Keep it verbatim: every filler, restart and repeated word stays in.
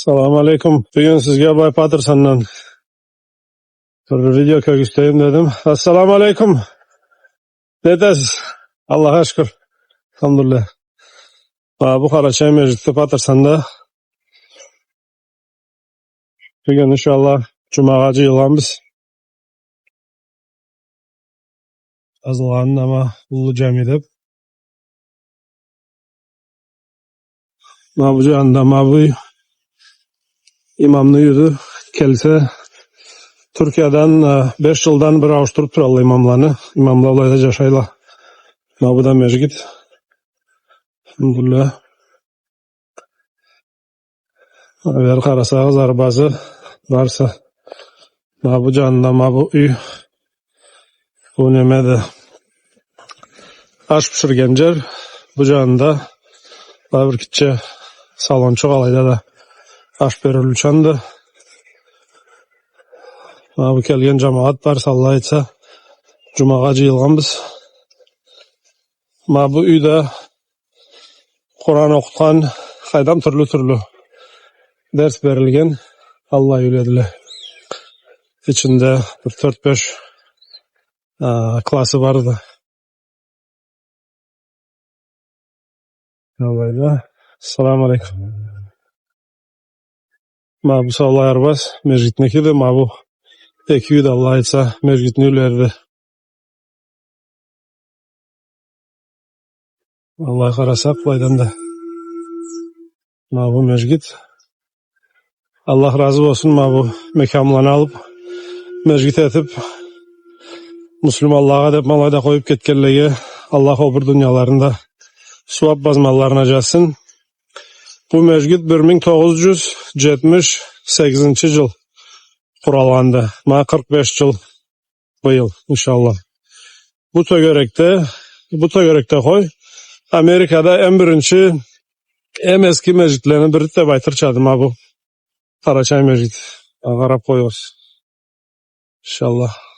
Салам алейкум. Бюгюн сизге былай Патырсандан бир видео кёргюзтейим дедим. Ассаламу алейкум. Не этесиз? Аллахха шукур. Алхамдулиллях. Ма бу Къарачай межгитде, Патырсанда. Бюгюн, иншаллах, джумагъа джыйылгъанбыз. Джазылгъанын, ама уллу джами деб. Ма бу джанында ма бу юй, имамны юйюдю. Келсе, Тюркиядан, э, беш джылдан бир ауушдуруб туралла имамланы. Имамла былайда джашайла. Ма бу да межгит. Алхамдулиллях. Эгер къарасагъыз, арбазы барса. Ма бу джанында ма бу юй. Бу немеди? Аш биширген джер. Бу джанында ма бир гитче салончукъ, алайда да аш берилиучанды. Ма бу келген джамагъат барса, Аллах айтса, джумагъа джыйылгъанбыз. Ма бу юйде Къуран окъутхан, къайдам, тюрлю-тюрлю дерс берилген, аллай юйледиле. Ичинде бир тёрт-беш, а, классы барды. Алайда. Ассаламу алейкум. Ма бу саулай арбаз межгитникиди, ма бу эки юй да, Аллах айтса, межгитни юйлериди. Аллай къарасакъ, былайдан да. Ма бу межгит. Аллах разы болсун, ма бу мекямланы алыб, межгит этиб, муслиманлагъа деб ма алайда къоюб кетгенлеге Аллах ол бир дунияларында сууаб базманларына джазсын. Бу межгит бир минг тогъуз джюз джетмиш сегизинчи джыл къуралгъанды. Ма къыркъ беш джыл быйыл, иншаллах. Бу тёгерекде, бу тёгерекде къой, Америкада эм биринчи, эм эски межгитлени бири деб айтырчады ма бу Къарачай межгит. Къараб къоюгъуз. Иншаллах.